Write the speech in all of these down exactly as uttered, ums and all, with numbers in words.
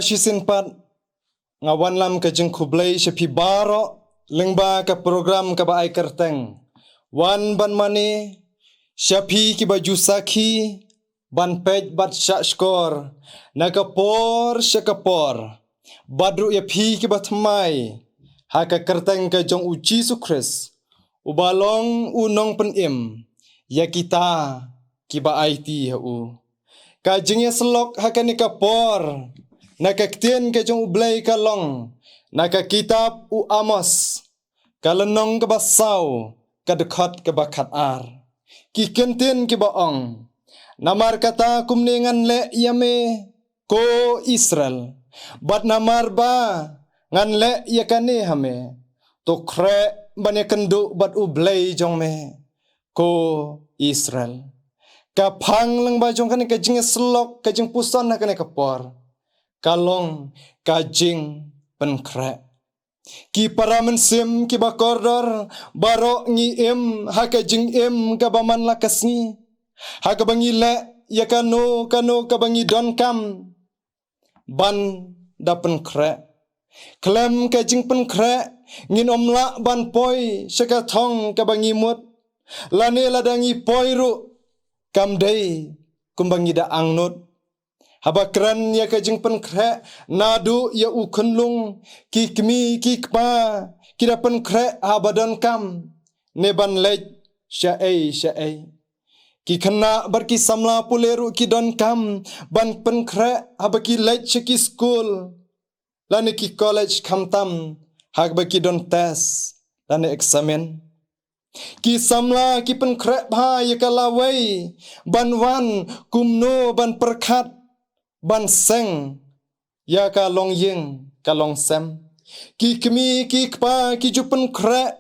Shisien pat nga wanlam ka jingkhublei sha phi baroh lyngba ka program kaba ai kyrteng Wan Ban Mane, sha phi kiba ju sakhi ban peit bad shahshkor na ka por sha ka por, bad ruh ïa phi kiba thymmai ha ka kyrteng ka jong U Jisu Khrist, uba long U Nongpynim ïa kita kiba aiti ha u. Ka jingïasyllok ha kane ka por na ka ktien ka jong U Blei ka long na ka kitab u Amos, ka lynnong kaba saw, ka dkhot kaba khatar. Ki ktien kiba ong: Namar kata kumne ngan leh ïa me, ko Israel, bad namar ba ngan leh ïa kane ha me, to khreh ban ïakynduh bad U Blei jong me, ko Israel. Ka phang lyngba jong kane ka jingïasyllok, ka jingpuson ha kane ka por, ka long ka jingpynkhreh. Ki para mynsiem kiba kordor, baroh ngi im ha ka jingim kaba man la ka sngi, ha kaba ngi leh ïa kano kano kaba ngi donkam ban da pynkhreh. Khlem ka jingpynkhreh ngin ym lah ban poi sha ka thong kaba ngi mut, lane lada ngi poi ruh kam dei kumba ngi da angnud. Haba kren ïa ka jingpynkhreh naduh ïa u khunlung, ki kmie ki kpa ki da pynkhreh haba donkam ne ban leit shaei shaei. Ki khynnah bad ki samla pule ruh ki donkam ban pynkhreh haba ki leit sha ki skul lane ki college, khamtam haba ki don test lane eksamin. Ki samla ki pynkhreh bha ïa ka lawei ban wan kumno ban pyrkhat ban seng ïa ka longïing ka longsem. Ki kmie ki kpa ki ju pynkhreh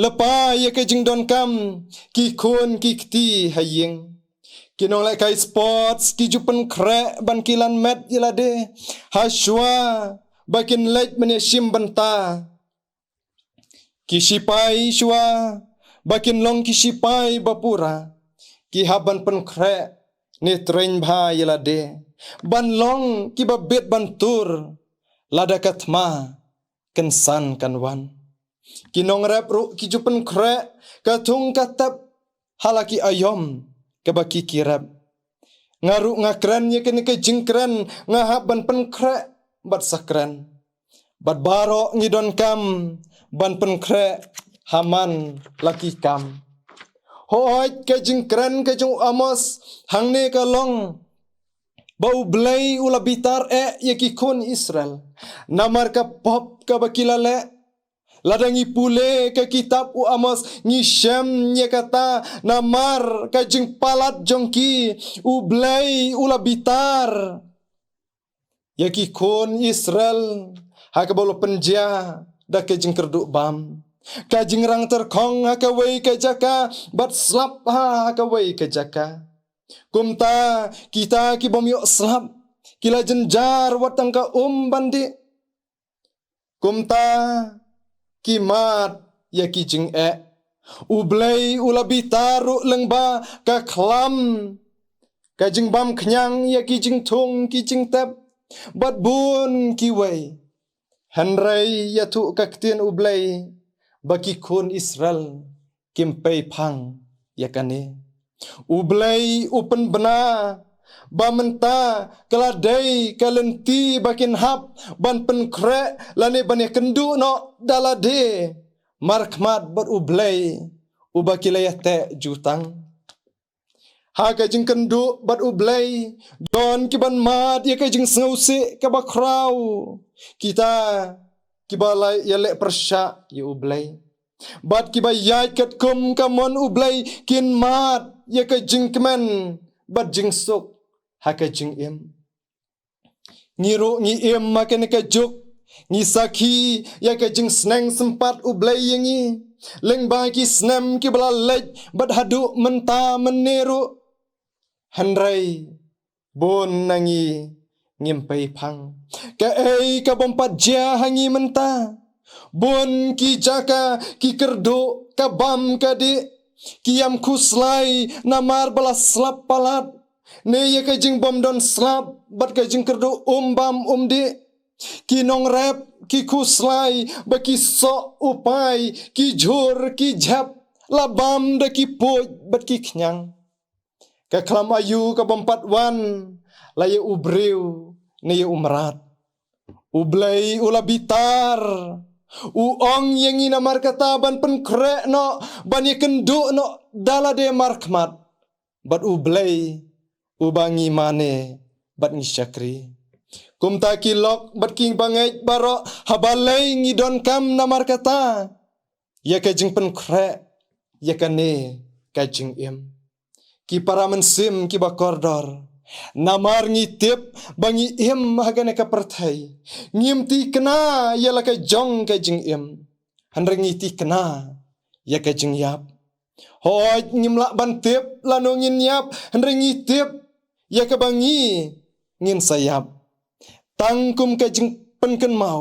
lypa ïa ka jingdonkam ki khun ki kti ha ïing. Ki nonglehkai sports ki ju pynkhreh ban kylan met ïa lade ha shuwa ba kin leit ban ïashim bynta. Ki shipai shuwa ba kin long ki shipai ba pura, ki hap ban pynkhreh ne train bha ïa lade ban long kiba bit ban tur lada ka thma kynsan kan wan. Ki nongrep ruh ki ju pynkhreh ka thung ka tep ha la ki aïom kaba ki ki rep. Nga ruh nga kren ïa kane ka jingkren, nga hap ban pynkhreh bad sa kren. Bad baroh ngi donkam ban pynkhreh ha man la ki kam. Hooid, ka jingkren ka jong u Amos hangne ka long ba U Blei u la bitar eh ïa ki khun Israel namar ka pop kaba ki la leh. Lada ngi pule ka kitab u Amos ngi shem ïa kata, namar ka jingpalat jong ki U Blei u la bitar ïa ki khun Israel ha kaba u la pynjia da ka jingkyrduh bam, ka jingrang tyrkhong ha kawei ka jaka bad slap ha kawei ka jaka. Kumta kita ki bym ïoh slap ki la jynjar wat tang ka um ban dih. Kumta ki mad ïa ki jingeh. U Blei u la bitar ruh lyngba ka khlam, ka jingbam khñiang ïa ki jingthung ki jingtep bad bun kiwei. Hynrei ïathuh ka ktien U Blei ba ki khun Israel kim pei phang ïa kane. U Blei u pynbna ba mynta ka la dei ka lynti ba kin hap ban pynkhreh lane ban ïakynduh noh da lade markhmat bad U Blei uba ki la ïateh jutang. Ha ka jingkynduh bad U Blei don ki ban mad ïa ka jingsngewsih kaba khraw. Kita kiba la ïaleh pyrshah ïa U Blei bad kiba ïaid katkum ka mon U Blei kin mad ïa ka jingkmen bad jingsuk ha ka jingim. Ngi ruh ngi im ha kane ka juk, ngi sakhi ïa ka jingsneng sympat U Blei ïa ngi lyngba ki snem kiba la leit bad haduh mynta mynne ruh. Hynrei bun na ngi ngim pei phang. Kaei ka bym pat jia ha ngi mynta? Bun ki jaka ki kyrduh ka bam ka dih, ki ïam khuslai namar ba la slap palat. Ne ïa ka jingbym don slap bad ka jingkyrduh um bam um dih. Ki nongrep, ki khuslai, ba ki soh u pai, ki jhur, ki jhep, la bam da ki puid bad ki khñiang. Ka khlam aïu ka bym pat wan, la ïa u briew ne ïa u mrad. U Blei u la bitar. U ong ïa ngi namar kata ban pynkhreh noh, ban ïakynduh noh da lade markhmat bad U Blei uba ngi mane bad ngi shakri. Kumta ki lok bad ki bangeit baroh, haba lei ngi donkam namar kata ïa ka jingpynkhreh ïa kane ka jingim. Ki para mynsiem kiba kordor, namar ngi tip ba ngi im ha kane ka pyrthei, ngim thikna ïa la ka jong ka jingim, hynrei ngi thikna ïa ka jingïap. Hooid, ngim lah ban tip lano ngin ïap, hynrei ngi tip ïa kaba ngi ngin sa ïap. Tang kum ka jingpynkynmaw,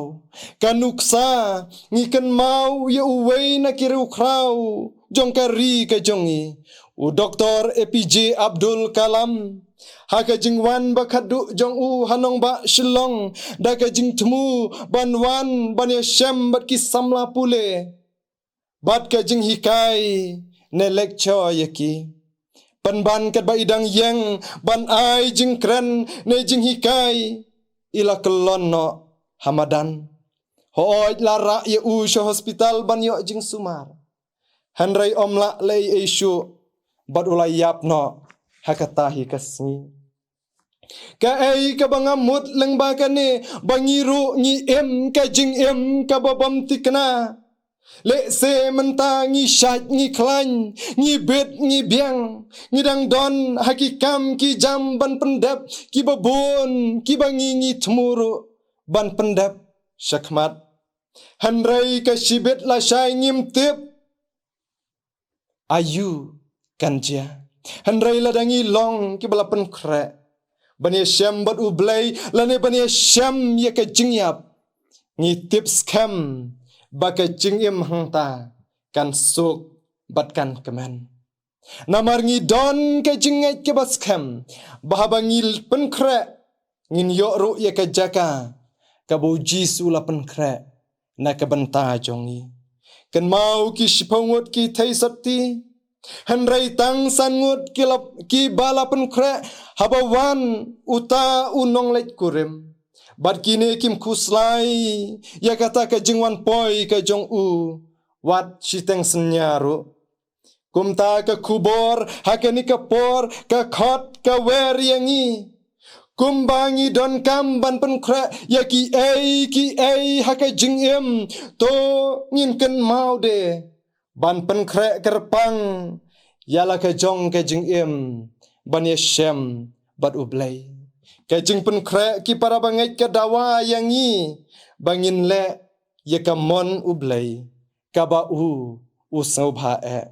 ka nuksa, ngi kynmaw ïa uwei na ki riewkhraw jong ka ri ka jong ngi, u Doktor A P J Abdul Kalam, ha ka jingwan ba khatduh jong u ha nongbah Shillong, da ka jingthmu ban wan ban ïashem bad ki samla pule bad ka jinghikai ne lecture ïa ki. Pynban katba i dang ïeng ban ai jingkren ne jinghikai, i la kyllon noh ha madan. Hooid, la rah ïa u sha hospital ban ïoh jingsumar, hynrei ym lah leh ei ei shuh bad u la ïap noh ha kata hi ka sngi. Kaei kaba nga mut lyngba kane, ba ngi ruh ngi im ka jingim kaba bym thikna. Lehse mynta ngi shait ngi khlaiñ, ngi bit ngi biang, ngi dang don ha ki kam ki jam ban pyndep kiba bun, kiba ngi ngi thmu ruh ban pyndep shakhmat. Hynrei ka shibit lashai ngim tip aïu kan jia. Hynrei lada ngi long kiba la pynkhreh ban ïashem bad U Blei, lane ban ïashem ïa ka jingïap, ngi tip skhem ba ka jingim hangta kan suk bad kan kmen. Namar ngi don ka jingngeit kaba skhem ba haba ngi pynkhreh, ngin ïoh ruh ïa ka jaka kaba U Jisu la pynkhreh na ka bynta jong ngi. Kynmaw, ki shiphew ngut ki theisotti, hynrei tang san ngut ki la, kiba la pynkhreh haba wan uta u nongleit kurim. Bad kine kim khuslai ïa kata ka jingwan poi ka jong u wat shiteng synñia ruh. Kumta ka khubor ha kane ka por ka khot ka wer ïa ngi. Kumba ngi donkam ban pynkhreh ïa kiei kiei ha ka jingim, to ngin kynmaw de ban pynkhreh kyrpang ïa la ka jong ka jingim ban ïashem bad U Blei. Ka jingpynkhreh, ki para bangeit, ka dawa ïa ngi ba ngin leh ïa ka mon U Blei kaba u u sngewbha eh.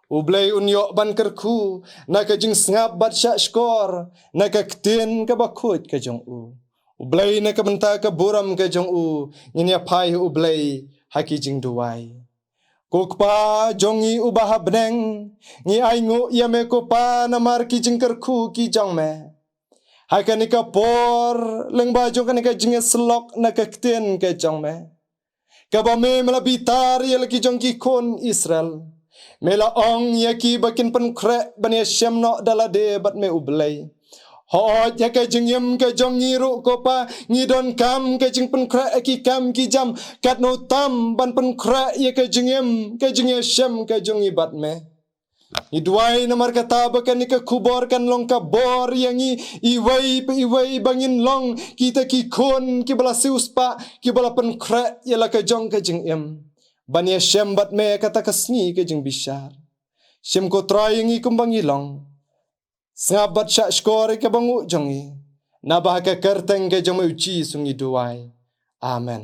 U Blei un ïoh ban kyrkhu na ka jingsngap bad shah shkor na ka ktien kaba khuid ka jong u. U Blei, na ka bynta ka burom ka jong u, ngin ïa phai ha U Blei ha ki jingduwai. Ko Kpa jong ngi uba ha bneng, ngi ainguh ïa me ko Pa namar ki jingkyrkhu ki jong me ha kane ka por lyngba jong kane ka jingïasyllok na ka ktien ka jong me, kaba me, me la bitar ïa la ki jong ki khun Israel. Me la ong ïa ki ba kin pynkhreh ban ïashem noh da lade bad me U Blei. Hooid, ha ka jingim ka jong ngi ruh ko Pa, ngi donkam ka jingpynkhreh ha ki kam ki jam, katno tam ban pynkhreh ïa ka jingim ka jingïashem ka jong ngi bad me. Ngi duwai namar kata ba kane ka khubor kan long ka bor ïa ngi iwei pa iwei, ba ngin long kita ki khun kiba la siewspah, kiba la pynkhreh ïa la ka jong ka jingim ban ïashem bad me kata ka sngi ka jingbishar. Shim ko Trai ïa ngi kumba ngi long. Sngap bad shah shkor ïa ka banguh jong ngi. Naba ha ka kyrteng ka jong me U Jisu ngi duwai. Amen.